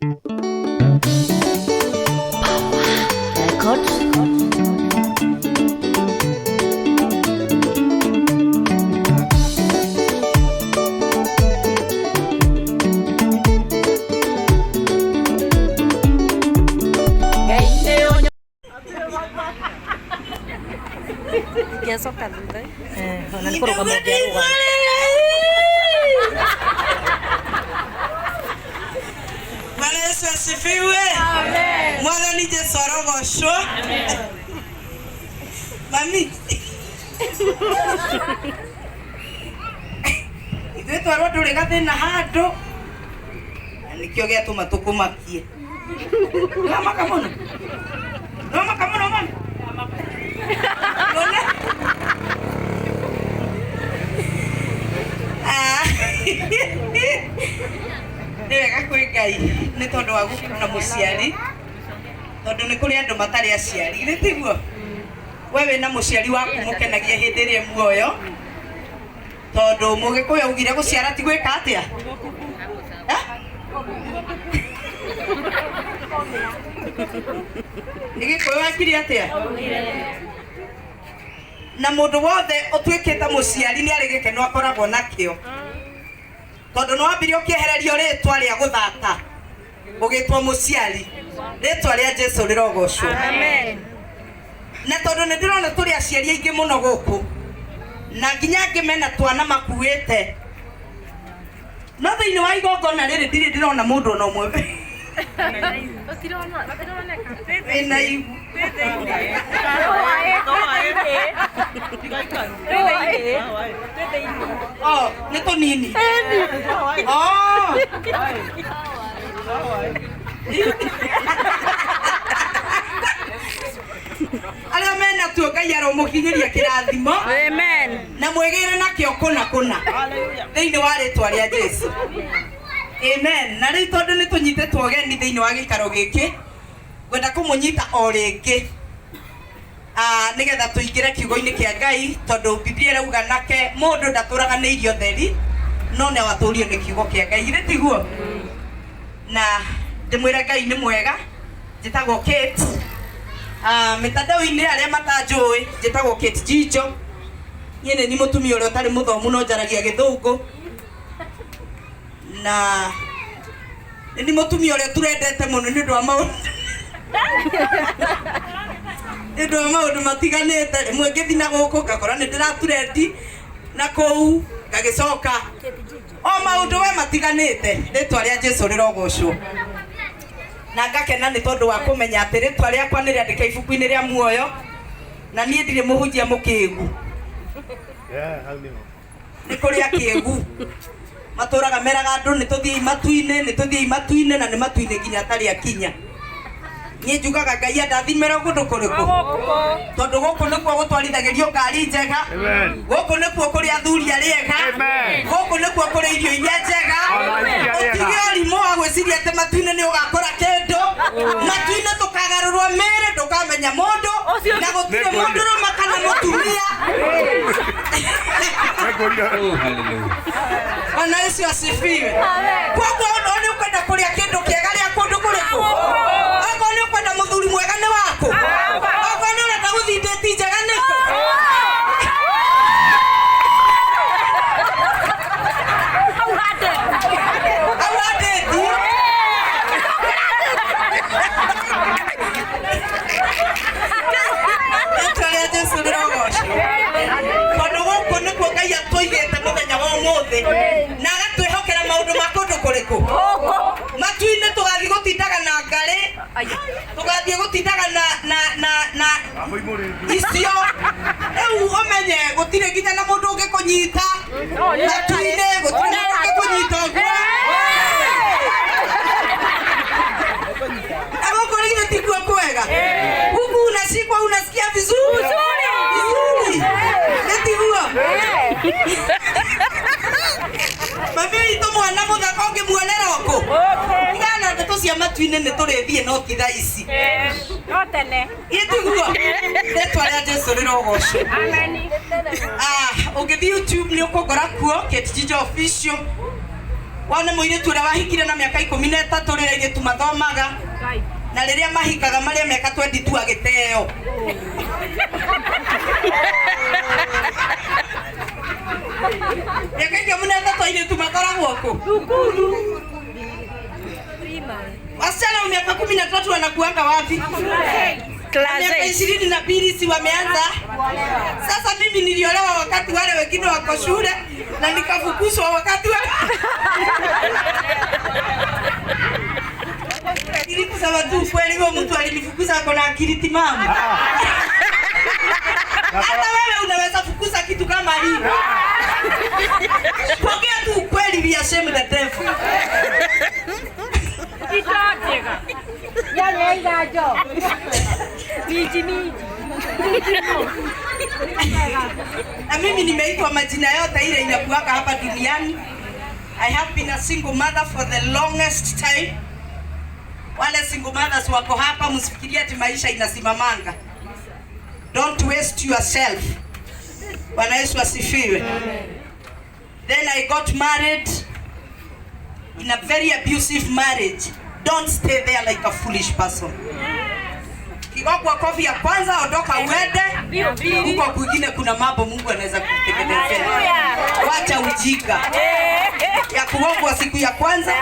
Records. Ingĩcoka thutha. Ona nĩ kũrũgama ũngĩarũgama. Bwana Yesu asifiwe. Mwathani Jesu arogocwo. Mami. Ithuĩ twarwo ndũrĩ gathĩna handũ. Na nĩkĩo gĩatũma tũkũmakie. Nĩwamaka mũno? Nĩwamaka mũno mami? Ndũna? Ah. Nĩ wega kwĩ Ngai nĩ tondũ wa gũkorwo na mũciari, tondũ nĩ kũrĩ andũ matarĩ aciari, githĩ tiguo? We wĩna mũciari waku mũkenagia hĩndĩ ĩrĩa e muoyo, tondũ Mũgĩkũyũ augire gũciara ti gwĩka atĩa? Eh? Nĩ Gĩkũyũ akire atĩa? Na mũndũ wothe ũtuĩkĩte mũciari nĩ arĩ gĩkeno akoragwo nakĩo. Tondũ nĩ wambire ũkĩehererio rĩtwa rĩa gũthata ũgĩtwo mũciari. Rĩtwa rĩa Jesu rĩrogocwo. Na tondũ nĩ ndĩrona tũrĩ aciari aingĩ mũno gũkũ, na nginya angĩ mena twana makuĩte, no thĩinĩ wa igongona rĩrĩ ndirĩ ndĩrona mũndũ ona ũmwe wĩna ihu. Oh, nĩ tũnini. Oh. Arĩa mena tuo Ngai aromũkinyĩria kĩrathimo. Amen. Na mwĩgĩre nakĩo kũna kũna thĩinĩ wa rĩtwa rĩa Jesu. Amen. Na rĩu tondũ nĩ tũnyitĩtwo ũgeni thĩinĩ wa gĩikaro gĩkĩ, ngwenda kũmũnyita o rĩngĩ nĩgetha tũingĩre kiugo-inĩ kĩa Ngai, tondũ Biblia ĩrauga nake mũndũ ndatũraga nĩ irio theri, no no atũrio nĩ kiugo kĩa Ngai. Githĩ tiguo? Na ndĩmwĩre Ngai nĩ mwega. Njĩtagwo Kate. Mĩtandao-inĩ arĩa matanjũĩ, njĩtagwo Kate Jijo. Niĩ nĩ niĩ mũtumia ũrĩa ũtarĩ mũthomu no njaragia gĩthũngũ. Na nĩ niĩ mũtumia ũrĩa tũrendete mũno nĩ ũndũ wa maũndũ nĩ ũndũ wa maũndũ matiganĩte. Rĩmwe ngĩthiĩ na gũkũ ngakora nĩ ndĩraturendi na kũu ngagĩcoka o maũndũ we matiganĩte. Rĩtwa rĩa Jesu rĩrogocwo. Na ngakena nĩ tondũ wa kũmenya atĩ rĩtwa rĩakwa nĩ rĩandĩke ibuku-inĩ rĩa muoyo, na niĩ ndirĩ mũhunjia mũkĩgu. Nĩ kũrĩ akĩgu matũraga meraga andũ nĩ tũthiĩi matu-inĩ, nĩ tũthiĩi matu-inĩ, na nĩ matu-inĩ nginya atarĩ akinya. Niĩ njugaga Ngai andathimĩre kũndũ kũrĩkũ, tondũ gũkũ nĩkuo gũtwarithagĩrio ngari njega, gũkũ nĩkuo kũrĩ athuri arĩa ega, gũkũ nĩkuo kũrĩ irio iria njega. Ũtige ũrimũ wa gwĩciria atĩ matu-inĩ nĩ ũgakora kĩndũ. Matu-inĩ tũkagarũrwo mĩĩrĩ, ndũkamenya mũndũ, na gũtirĩ mũndũrũme kana mũtumia. Bwana Yesu asifiwe. Koguo ona nĩ ũkwenda kũrĩa kĩndũ kĩega rĩa kũndũ kũrĩkũ? Okorwo nĩ ũkwenda mũthuri mwega nĩ waku? Okorwo nĩ ũrenda gũthiĩ ndĩti njega nĩkũ? Hau handĩti. Rĩtwa rĩa Jesu rĩrogocwo. Tondũ gũkũ nĩkuo Ngai atũigĩte mũthenya wa ũmũthĩ na agatwĩhokera maũndũ ma kũndũ kũrĩkũ? Matu-inĩ tũgathiĩ gũtindaga na ngarĩ, tũgathiĩ gũtindaga na na na na icio. Rĩu ũmenye gũtirĩ nginya na mũndũ ũngĩkũnyita matu-inĩ, gũtirĩ mũndũ ũngĩkũnyita ũguo. Na gũkũ githĩ tikuo kwega? Huku unashikwa unasikia vizuri vizuri, nĩ tiguo? Mami witũ mwana mũthaka ũngĩmuonera ũkũ? Tigana na ndeto cia matu-inĩ nĩ tũrĩthiĩ no ti thaa ici. No tene. Ĩ tiguo? Rĩtwa rĩa Jesu rĩrogocwo. Ũngĩthiĩ YouTube nĩ ũkũngora kuo, Kate Jijo Official. Wone mũirĩtu ũrĩa wahikire na mĩaka 13 rĩrĩa airĩtu mathomaga na rĩrĩa mahikaga marĩa mĩaka 22 agĩteo. Mĩaka 13 airĩtu makoragwo kũ? Wasichana wa miaka 13 wanakuanga wapi? Class Miaka 8. 22 si wameanza? Sasa mimi niliolewa wakati wale wengine wako shule na nikafukuzwa wakati wale. Ili kusema tu kweli, huyo mtu alinifukuza ako na akili timamu. Hata wewe unaweza fukuza kitu kama hii. Pokea tu ukweli, we are shame the devil. Na mimi nimeitwa majina yote ile inakuwaka hapa duniani. I have been a single mother for the longest time. Wale single mothers wako hapa, msifikirie ati maisha inasimamanga. Don't waste yourself. Bwana Yesu asifiwe. Then I got married in a very abusive marriage. Don't stay there like a foolish person. Kigongwa kofi ya kwanza, ondoka uende huko kwingine. Kuna mambo Mungu anaweza kukutengenezea. Wacha ujinga ya kugongwa siku ya kwanza,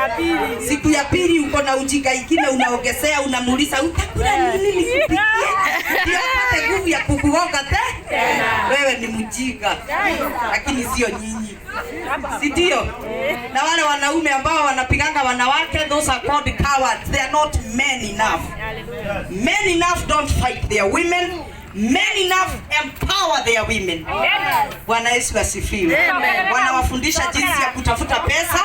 siku ya pili uko na ujinga ingine unaongezea, unamuuliza utakula nini nikupikie, ndio apate nguvu ya kukugonga tena. Wewe ni mjinga, lakini sio nyinyi, si ndio? Na wale wanaume ambao wanapiganga wanawake, those are called cowards. They are not men enough. Men enough don't fight their women. Men enough empower their women. Bwana Yesu asifiwe. Wanawafundisha jinsi ya kutafuta pesa.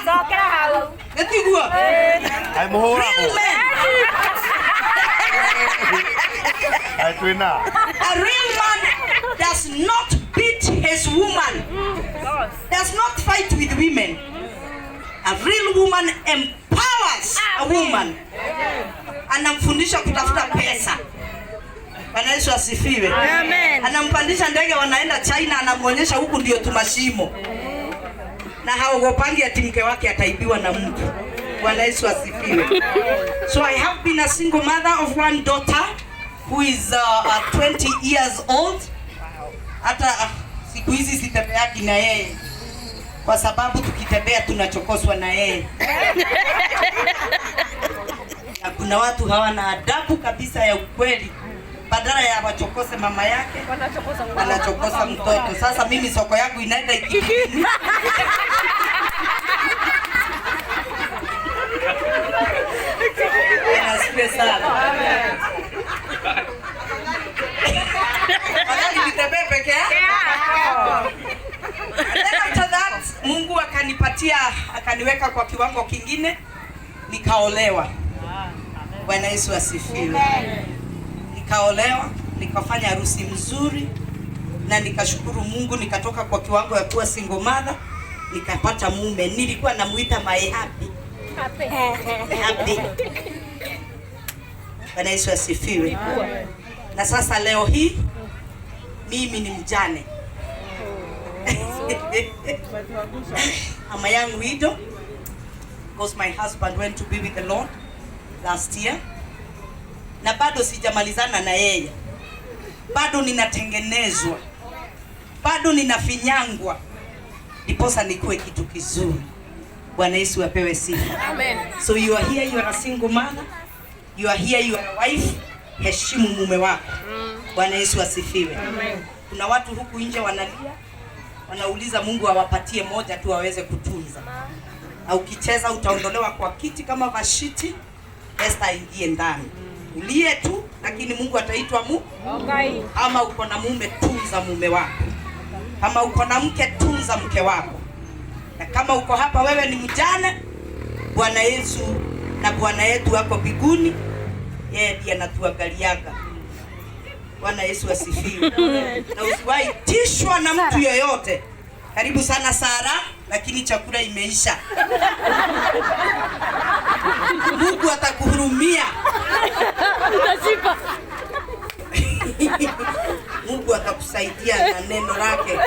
Nĩtiguo? Ai mũhũragwo. Real men. Ai twĩna. A real man does not beat his woman. Does not fight with women. A real woman empowers a woman. Anamfundisha kutafuta pesa. Bwana Yesu asifiwe. Amen. Anampandisha ndege, wanaenda China, anamuonyesha huku ndio tumashimo, na haogopangi ati mke wake ataibiwa na mtu. Bwana Yesu asifiwe. So I have been a single mother of one daughter who is 20 years old. Hata siku hizi sitembeagi na yeye kwa sababu tukitembea tunachokoswa na yeye na kuna watu hawana adabu kabisa ya ukweli, badala ya wachokose mama yake wanachokosa mtoto. Sasa mimi soko yangu inaenda iki Bwana asifiwe sana. Afadhali nitembee peke yangu. Then after that, Mungu akanipatia, akaniweka kwa kiwango kingine, nikaolewa. Bwana Yesu asifiwe. Nikaolewa, nikafanya harusi mzuri na nikashukuru Mungu, nikatoka kwa kiwango ya kuwa single mother, nikapata mume. Nilikuwa namuita my happy. Happy. Bwana Yesu asifiwe. Na sasa leo hii mimi ni mjane. I'm a young widow because my husband went to be with the Lord last year, na bado sijamalizana na yeye, bado ninatengenezwa, bado ninafinyangwa, ndiposa nikuwe kitu kizuri. Bwana Yesu apewe sifa. Amen. So you are here, you are a single mother, you are here, you are a wife. Heshimu mume wako. Bwana Yesu asifiwe. Kuna watu huku nje wanalia, wanauliza Mungu awapatie moja tu aweze kutunza. Na ukicheza utaondolewa kwa kiti kama Vashiti, Esther aingie ndani. Ulie tu, lakini Mungu ataitwa mu. Ama uko na mume, tunza mume wako. Kama uko na mke, tunza mke wako. Na kama uko hapa wewe ni mjane, Bwana Yesu na Bwana yetu ako mbinguni, yeye ndiye anatuangaliaga. Bwana Yesu asifiwe. Na usiwahi tishwa na mtu yeyote. Karibu sana Sara, lakini chakula imeisha. Mungu atakuhurumia. Utashiba. Mungu atakusaidia na neno lake.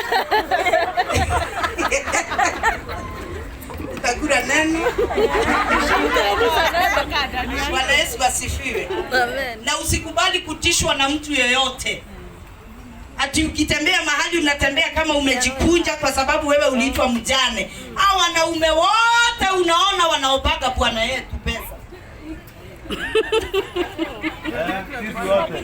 Utakula neno. Neno. Bwana Yesu asifiwe. Amen. Na usikubali kutishwa na mtu yeyote. Ati ukitembea mahali unatembea kama umejikunja kwa sababu wewe uliitwa mjane. Hao wanaume wote unaona wanaopaga bwana yetu pesa. Sisi wote.